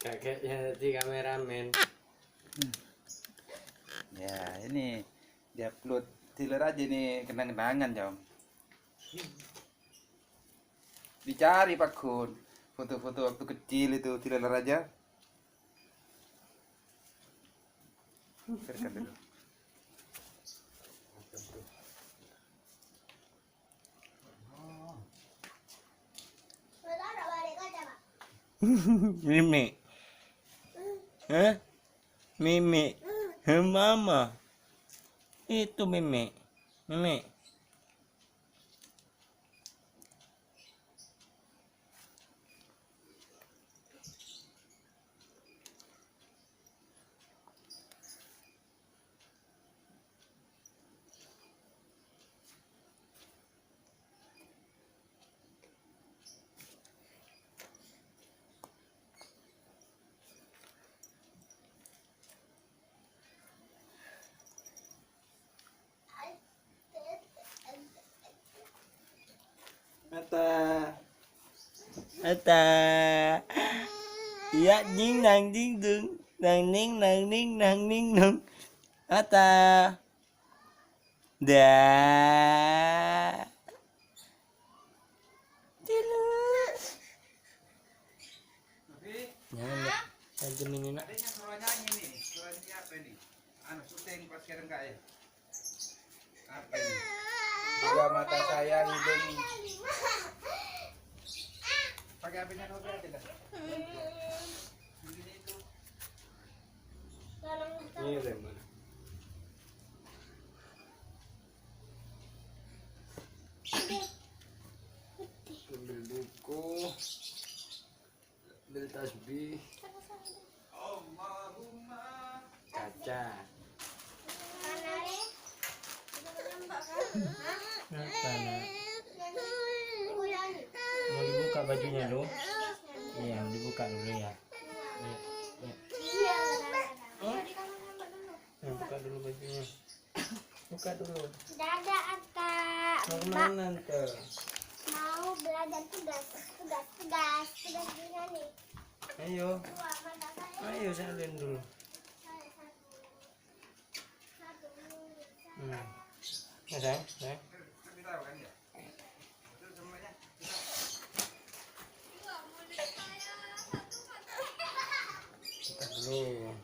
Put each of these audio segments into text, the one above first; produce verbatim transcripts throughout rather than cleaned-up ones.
Kayaknya jadi kameramen. Ya, ini diupload di luar aja ini kenang-kenangan, Cong. Dicari, Pak Gun, foto-foto waktu kecil itu di luar aja. Biarkan dulu. Mimi. Hah? Mimi. Hah, Mama. Itu Mimi. Mimi. Ata. Ata. Iya, ding, nang, ding, dung. Nang, ning, nang, ning, nang, ning, nung. Ata. Da. Tilu. Jangan, Mbak. Tajam ini, Nak. Adanya suruh nyanyi nih. Suruh nyanyi apa ini? Anu, syuting pas sekarang, Kak, ya? Apa ini? Dua mata saya, hidung. Pakai H P-nya Novi aja dah. Ini, Rem. Ambil buku. Ambil tasbih. Kaca. Kenapa, Nak? Mau dibuka bajunya, lu? Iya, dibuka dulu, ya. Iya, iya. Oh? Nah, buka dulu bajunya. Buka dulu. Dadah, Ata. Mau kemana, Ata? Mau belajar tugas, tugas, tugas, tugas gimana nih? Ayo. Dua mata saya. Ayo, salin dulu. Saya satu. Satu. Hmm. Ya, sayang, sayang. Buka dulu.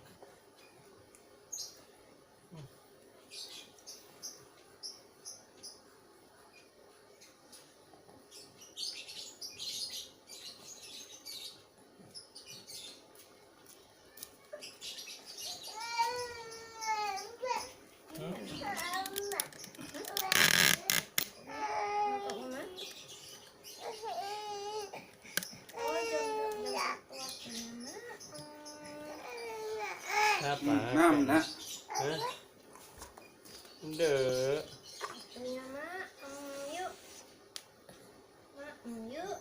Apa? Mam, Nak. Hah? Ndak. Waktunya makan, yuk. Makan, yuk.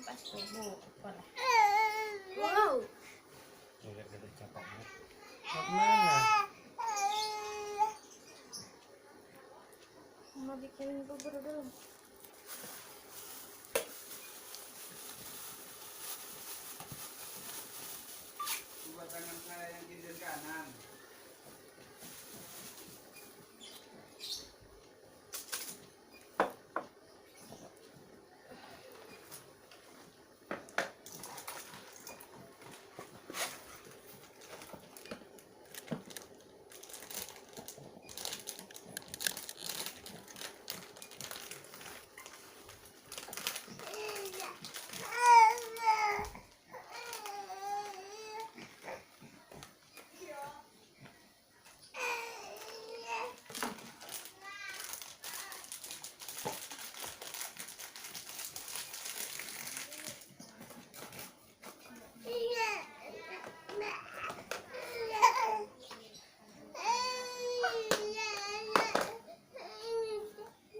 Pas subuh, apalah. Wow. Enggak, kita capek, ya. Mau kemana? Mama bikin bubur dulu. Dua tangan saya yang kiri dan kanan.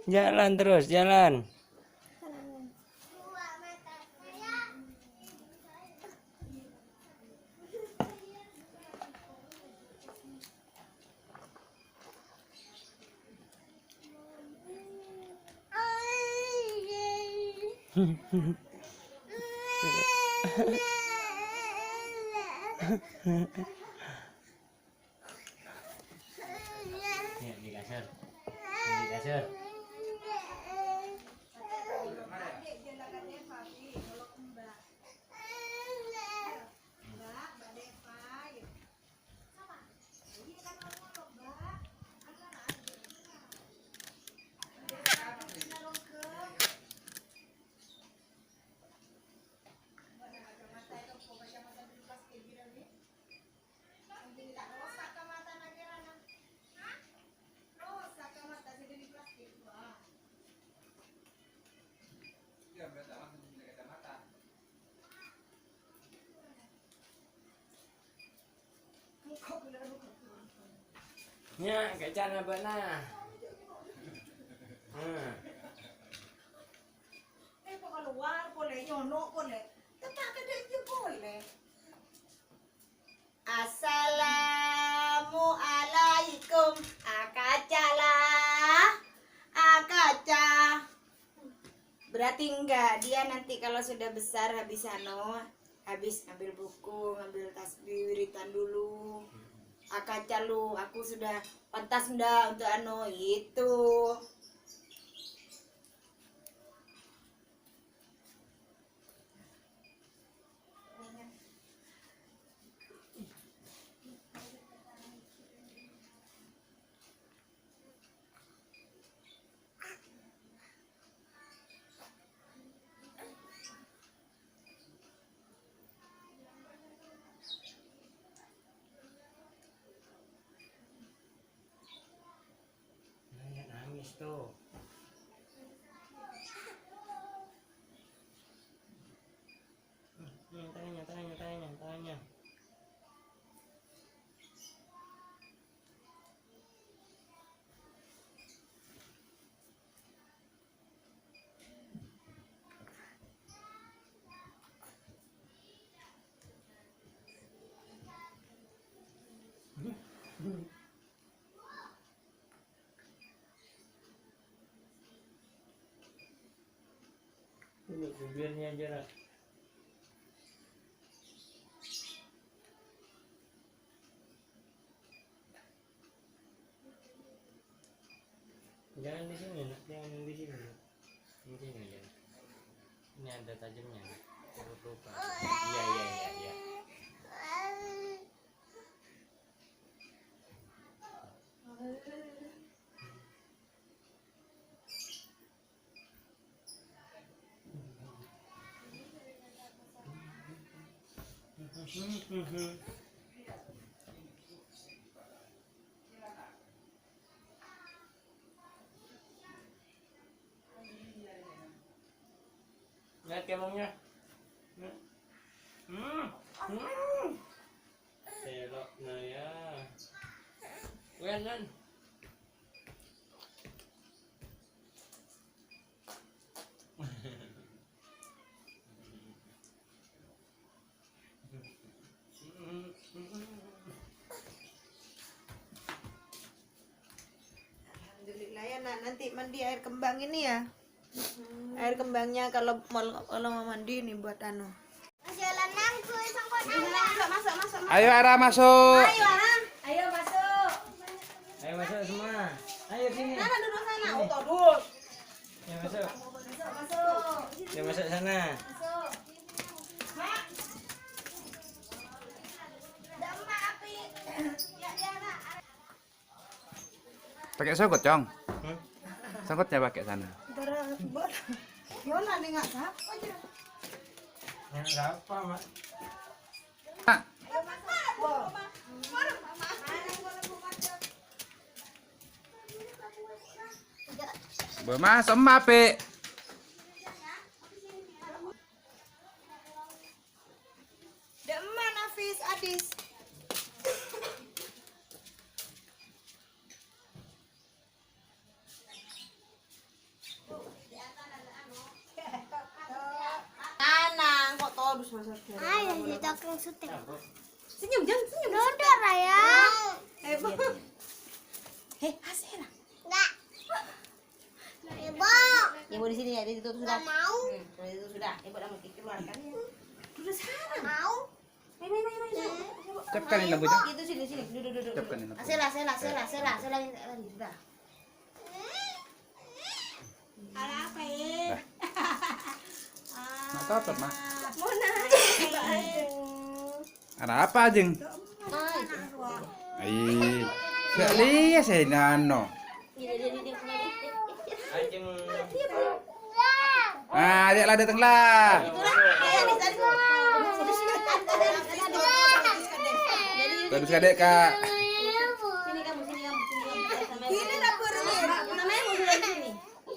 Jalan terus, jalan. Nih, di kasur. Di kasur. Nya, kacana bâ'na. Nah. Eh, pokok luar polè, nyono' polè. Tetap ada aja polè. Assalamualaikum, akaca lah, akaca. Berarti enggak, dia nanti kalau sudah besar habis anu, habis ngambil buku, ngambil tasbih, wiritan dulu. Akaca lu, aku sudah pantas enggak untuk anu, itu. Nangis, nangis tuh. Hmm, hmm, tanya, tanya, tanya, tanya. Ini bibirnya aja lah. Jangan di sini, Nak. Jangan di sini, Nak. Di sini aja, Nak. Ini ada tajamnya, Nak. Tutup, tutup. Iya, iya, iya, iya. Lihat kemongnya. Hmm. Hmm. Seloknya ya. Wen, Wen. Alhamdulillah ya, Nak. Nanti mandi air kembang ini ya. Air kembangnya kalau mau, kalau mau mandi ini buat anu. Masuk, masuk, masuk, masuk. Ayo, Ara, masuk. Ayo, Ara. Ayo, masuk. Ayo, masuk semua. Ayo, sini. Sana duduk sana. Sini. Oh, todus. Ya, masuk. Masuk, masuk. Ya, masuk sana. Masuk. Mak. Ada emak api. Ya, dia, Nak. Pakai sangkut, Cong. Hmm? Sangkutnya pakai sana. Ntar, buat. Yola nih nggak siapa aja. Nggak siapa, Mak. Ah. Wah. Bơ, Mas, emak, Pe. Dâ' emma Nafis, Adis. Tanang, kok todus maksudnya? Ayo, ditakang syuting. Senyum, Jang, senyum. Dodor, Raya. Eh, Bu. Eh, Asera. Enggak. Ibu. Ibu di sini ya, di situ sudah. Nggak mau. Hmm, di situ sudah. Ibu udah mau keluarkan ya. Sudah sekarang. Mau. Ayo, ayo, ayo, ayo. Ayo, ayo. Ucapkan ini, Bu, ya. Itu sini, sini. Duduk, duduk, duduk. Ucapkan ini, Bu. Sela, sela, sela, sela, sela, sela, sudah. Ala apa, eh? Nah. Mak cocok, Mak. Mau naik, eh. Ana apa, Jeng? Ai. Gak lihat saya nano. Ah, dia lah datang lah. Terus kadek, Kak.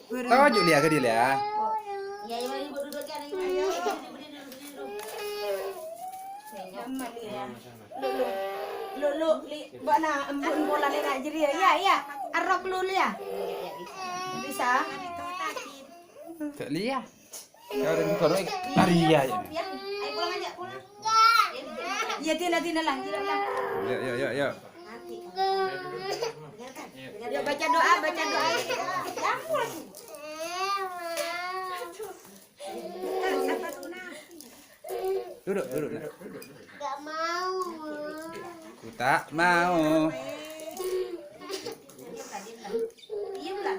Tahu juga dia ke dia. Iya, iya, ibu duduk kan. Ayo, ibu duduk, ibu duduk, ibu duduk. Lu, lu, lu, lu, li, bana, embu, embu, lali, nak, jadi ya, ya, ya. Arok lu, ya. Bisa. Cak Lia. Ya, udah, buka dulu. Lari, ya, ya. Ayo pulang aja, pulang. Ya, dia lah, dia lah, dia lah. Ya, ya, ya, ya. Ya, baca doa, baca doa. Ya, pulang. Duduk, duduk, nak. Gak mau. Ku tak mau. Diem lah, diem lah. Diem lah.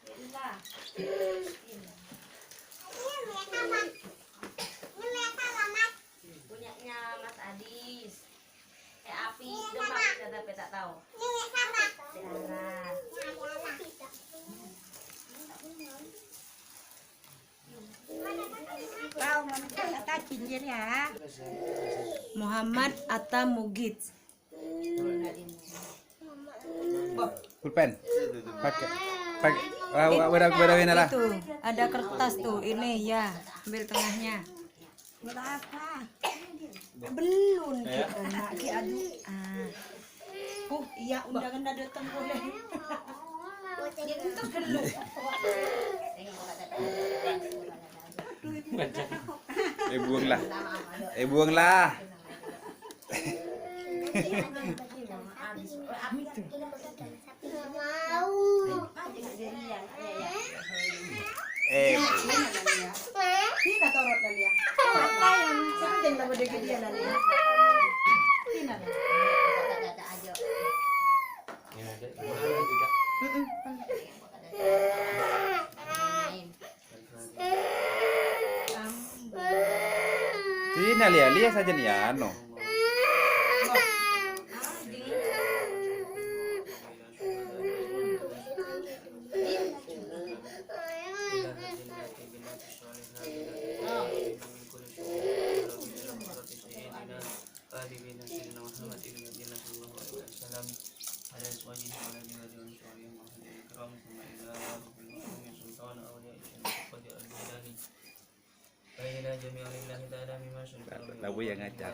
Diem lah. Punyanya Mas Adis. Eh, api, Demak, kita tapi tak tahu. Sekarang. Tahu, Mama, kata cincin ya. Muhammad Atta Mugid. Pulpen. Pakai. Pakai. Wah, wah, wah, wah, wah, wah, lah. Itu, ada kertas tuh, ini ya, ambil tengahnya. Berapa? Belum kita nak ki adu. Ah. Oh, iya, undangan udah datang boleh. Itu belum. Eh, buang lah. Eh, buang lah. Eh. Tina torot na, Lia. Sepenting lah pada ke dia, Lia. Tina. Mm-mm. Tina, Lia, Lia saja nih, anu. Lagu yang ngajar.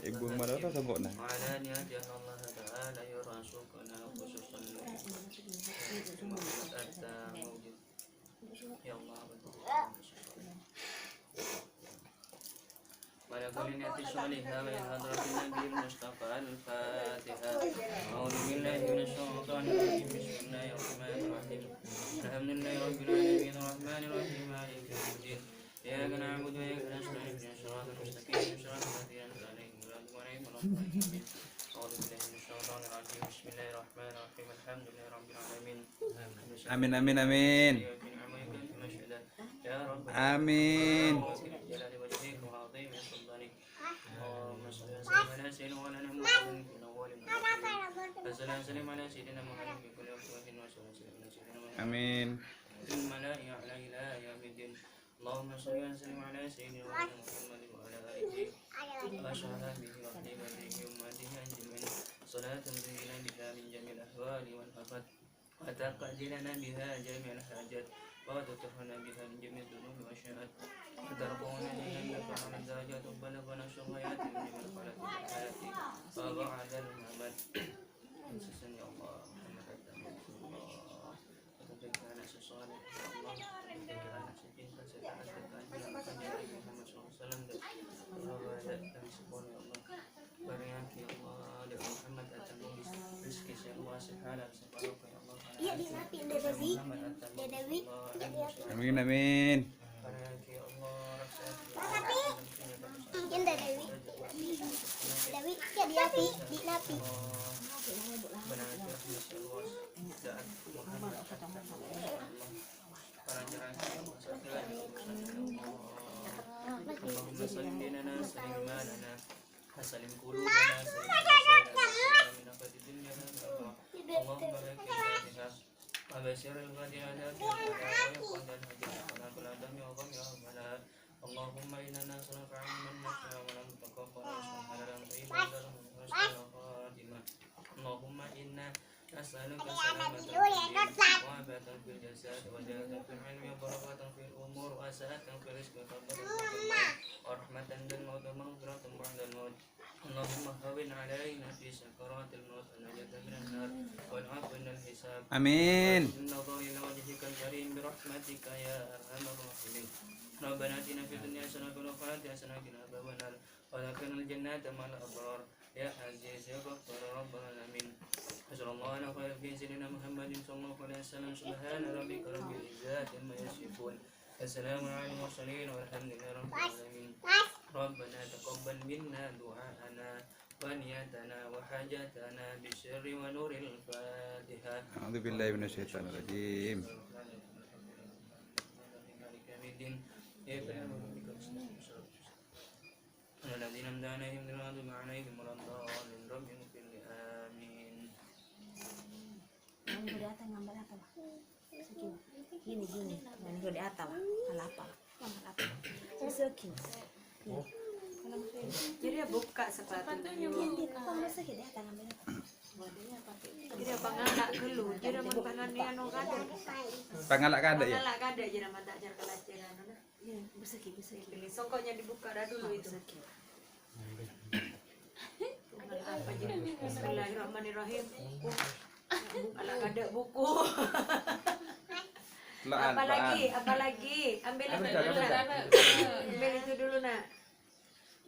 Ibu mana tuh sempurna? Ya Allah, betul. Pada kulli niyatin shalihah wa ila hadratin Nabi Mustafa al-Fatihah. A'udzu billahi minasy syaithanir rajim. Bismillahirrahmanirrahim. Alhamdulillahi rabbil alamin, arrahmanir rahim, maliki yaumiddin. Iyyaka na'budu wa iyyaka nasta'in. Ihdinas siratal mustaqim. Siratal ladzina an'amta 'alaihim ghairil maghdubi 'alaihim waladdallin. Amin. A'udzu billahi minasy syaithanir rajim. Bismillahirrahmanirrahim. Alhamdulillahi rabbil alamin. Amin, amin, amin. Amin. Amin. اللهم صل وسلم على سيدنا مولانا محمد وعلى آله وصحبه وأهل بيته وأمته أجمعين. صلاة تنجينا بها من جميع الأهوال والآفات. وتقضي لنا بها جميع الحاجات، وتطهرنا بها من جميع الذنوب والشهوات، وترفعنا بها عندك أعلى الدرجات، وتبلغنا أقصى الغايات من جميع الخيرات والحياة، وأبعد الممات. يا الله، محمد عبد الله، وتوفقنا صالح، يا الله، وتوفقنا صالح، وتوفقنا Iyâ, dinapi, Dâ Dewi. Dâ Dewi, iyâ, dinapi. Amin, amin. Iyâ, Dâ Dewi. Dewi, iyâ, dinapi, dinapi. اللهم سلم ديننا، سلم إيماننا، وسلم قلوبنا، سلم أجسادنا، سلم من آفات الدنيا والآخرة. اللهم لك الفاتحة. وبشر الفاتحة بالفاتحة ويقضى الحاجة ربنا فلا تمي وقم يا ربنا. اللهم إنا نسألك علما نافعا وعملا متقبلا ورزقا حلالا طيبا ودارا وحسن خاتمة. اللهم إنا نسألك سلامة في الدين وعافية في الجسد وزيادة في العلم وبركة في الأمور وسعة في الرزق وتوبة قبل الموت ورحمة عند الموت ومغفرة بعد الموت. اللهم هون علينا في سكرات الموت ونجاة من النار والعفو عند الحساب. آمين. إن الله إلى وجهك الكريم برحمتك يا أرحم الراحمين. ربنا آتنا في الدنيا حسنة وفي الآخرة حسنة وقنا عذاب النار. وأدخلنا الجنة مع الأبرار. يا عزيز يا غفار يا رب العالمين. وصلى الله على خير خلقه سيدنا محمد صلى الله عليه وسلم. سبحان ربك رب العزة عما يصفون. وسلام على المرسلين والحمد لله رب العالمين. ربنا تقبل منا دعاءنا ونيتنا وحاجتنا بسر ونور الفاتحة. أعوذ بالله من الشيطان الرجيم. الذين أنعمت عليهم غير المغضوب عليهم ولا الضالين. رب اغفر لي. آمين. Yang udah datang ngambil apa, Pak? Segini. Gini, gini. Yang udah datang, Pak. Kalau apa, Pak? Yang apa, Pak? Segini. Gini. Jadi ya buka sepatunya. Iya, iya. Pak, masa gini datang ngambil apa? Jadi apa ngalak dulu? Jadi mau tangan ni anu kada? Pangalak kada ya? Pangalak kada jadi mata ajar kelajaran. Iya, besegi, besegi. Ini songkoknya dibuka dah dulu itu. Besegi. Apa aja? Bismillahirrahmanirrahim. Buku. Ala kada buku. Telaan, apalagi, telaan. Apalagi? Ambil itu dulu, nak. Ambil itu dulu, nak.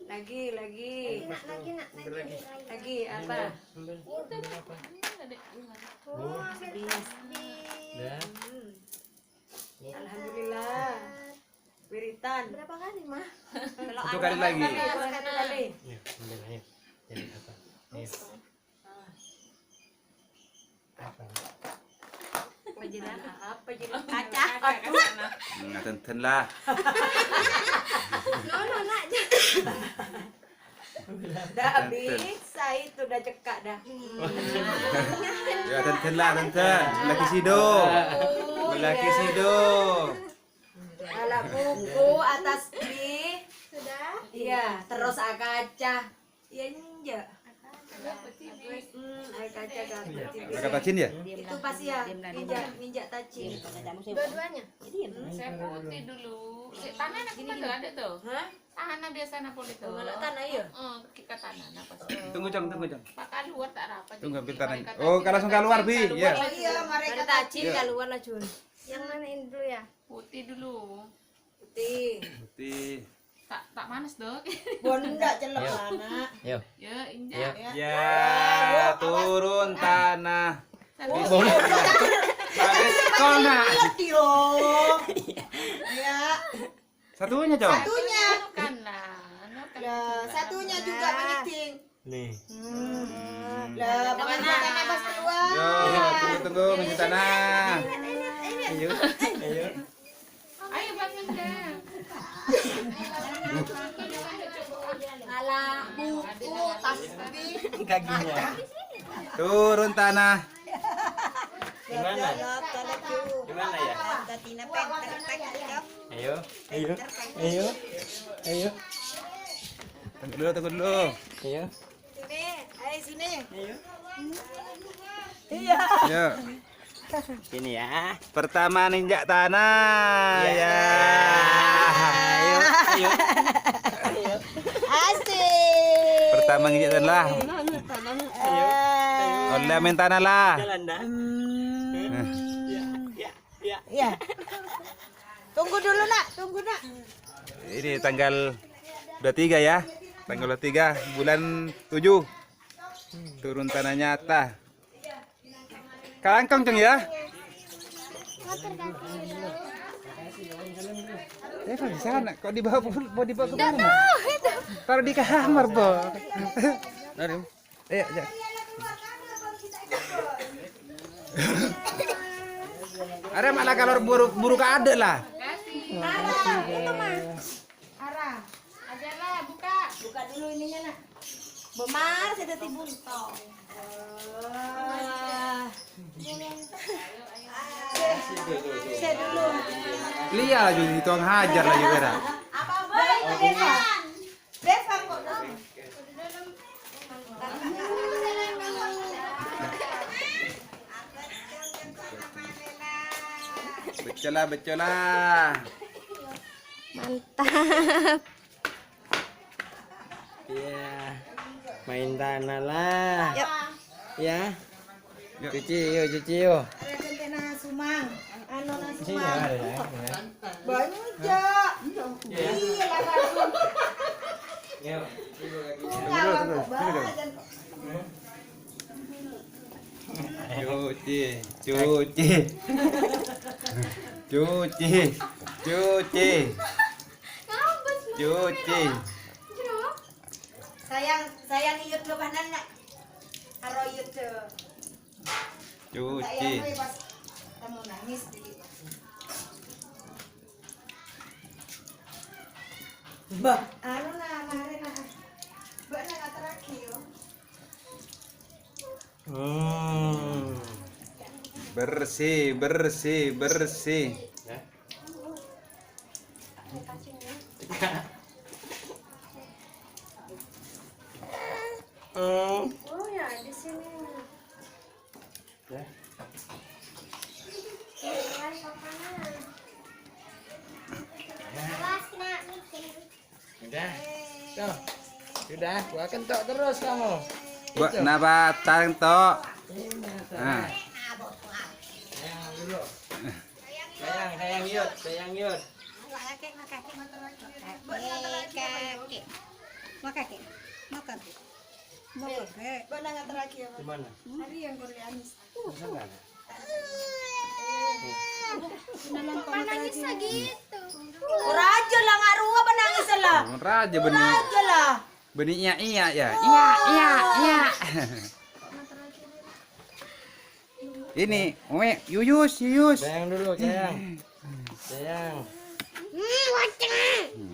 Lagi, lagi. Lagi, nak, lagi, nak, lagi. Lagi, apa? Ambil, ambil apa? Oh, ambil tasbih. Dah. Hmm. Alhamdulillah. Wiritan. Berapa kali, Ma? Satu kali lagi. Satu kali. Ya, ambil aja. Jadi apa? Ayo. Apa? Apa jadi? Apa jadi? Kaca. Aduh. Ngaten-ten lah. No, no, nak. Dah bisa itu, dah cekak dah. Ya, ten-ten lah, ten-ten. Lagi sido. Oh, lagi sido. Ala buku atas di. Sudah? Iya, terus akaca. Iya, enggak. Hmm, akaca, akaca. Akaca tajin ya? Itu pas ya, injak, injak tajin. Dua-duanya. Saya putih dulu. Cek tangan aku mana ada tuh? Hah? Tanah biasa na poli tuh. Oh, ngalak tanah, iya? Heeh, ke tanah na pas. Tunggu, Cong, tunggu, Cong. Pak keluar tak rapat. Tunggu, ambil tanah. Oh, kalau langsung keluar, Bi, ya. Oh iya, mereka tajin keluar lah, Jun. Yang mana ini dulu ya? Putih dulu. Putih. Putih. Tak, tak manas, Dok. Bon ndak celok, anak. Yo. Ya, injak. Ya, turun tanah. Bismillah. Balik sekolah, nak. Ya. Satunya, Cong. Satunya. Anu kan lah, anu kan. Lah, satunya juga menyeting. Nih. Hmm. Lah, pengantin atas keluar. Yo, tunggu, tunggu, minta tanah. Ayo, ayo. Ayo, Bang Menda. Ala buku tasbih. Kakinya. Turun tanah. Gimana? Gimana ya? Ayo, ayo, ayo, ayo. Tunggu dulu, tunggu dulu. Ayo. Sini, ayo sini. Ayo. Iya. Ya. Sini ya. Pertama ninjak tanah. Iya. Ya. Ayo, ayo. Ayo. Asik. Pertama ninjak tanah. Ayo. Ayo. Oleh main tanah lah. Jalan dah. Hmm. Ya, ya, ya. Iya. Tunggu dulu, Nak. Tunggu, Nak. Ini tanggal dua tiga ya. Tanggal dua tiga bulan tujuh. Turun tanah nyata. Langkong, Cong, ya. Eh, kok di sana? Kok dibawa pul-, mau dibawa ke mana? Taruh di kamar, Bo. Ayo, ayo. Are malah kalau buru, buru ka ada lah. Ara, ajalah, buka. Buka dulu ininya, Nak. Bemar, saya tadi bunto. Saya dulu. Lia laju itu hajar laju kira. Apa, Boy? Desa. Desa kok. Becola, becola. Mantap. Iya. Main tanah lah. Yuk. Ya. Yuk. Cuci yuk, cuci yuk. Ada centena sumang. Anu na sumang. Banyak. Iya, lah, langsung. Yuk. Kurang kok, Bah. Cuci, cuci. Cuci, cuci. Cuci. Sayang, sayang iyut lo kanan, Nak. Aro iyut, eh. Cuci. Sayang, pas kamu nangis, Dik. Bah, anu, Nak, mari, Nak. Mbak, Nak, ngaterake, yo. Hmm. Bersih, bersih, bersih. Ya. Hmm. Oh, ya, di sini. Ya. Awas, Nak, mikir. Udah. Tuh. Sudah, gua kentok terus kamu. Buat Itu. Napa tang tok? Ini, Nah. Sayang dulu. Sayang, sayang, Yud, sayang, Yud. Kakek, kakek. Mau kakek? Mau kakek? Mau kakek? Di mana? Kenapa nangis lagi itu? Raja lah, nggak ruwet apa nangis lah? Raja bener. Raja lah. Bânnè iyâ'-iyâ', yâ. Iyâ', iyâ', iyâ'. Ini, Ome, Yuyus, Yuyus. Sayang dulu, sayang. Sayang.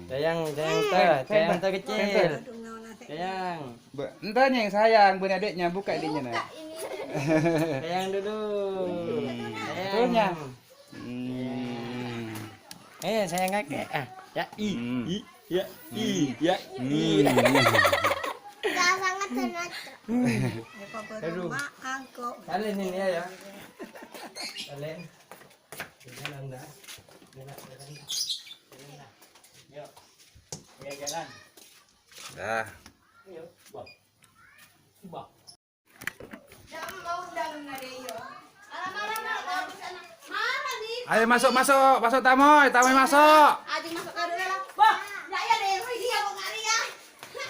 Sayang, sayang, teh. Sayang, teh kecil. Sayang. Bâ-, enta nyèng sayang, bânnè adiknya, buka adiknya, nah. Sayang dulu. Hmm. Sayang. Betulnya. Hmm. Eh, sayang kakek. Ah, ya, i, Hmm. i, ya, i, Hmm. ya, i. Hmm. Sangat sangat. Aduh. Kalian ini ya, ya. Kalian. Jalan dah. Jalan, jalan. Jalan dah. Yuk. Ya, jalan. Dah. Ayo, Bang. Bang. Ayo masuk, masuk, masuk tamoy, tamoy masuk.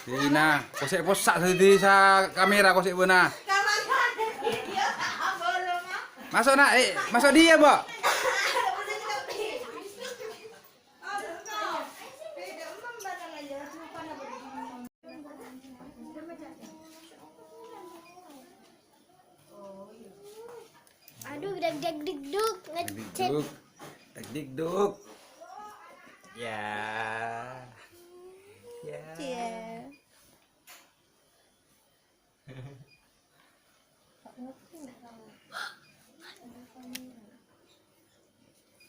Sina, kosè' possa' sè di sa kamera kosè' bâna. Masuk, Nak, eh, masuk dia, Bo. Aduh, dag dag dig dug, ngecet. Dug, dag dig dug. Ya. Ya. Iya.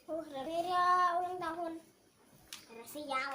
Oh, Rira ulang tahun. Rasial.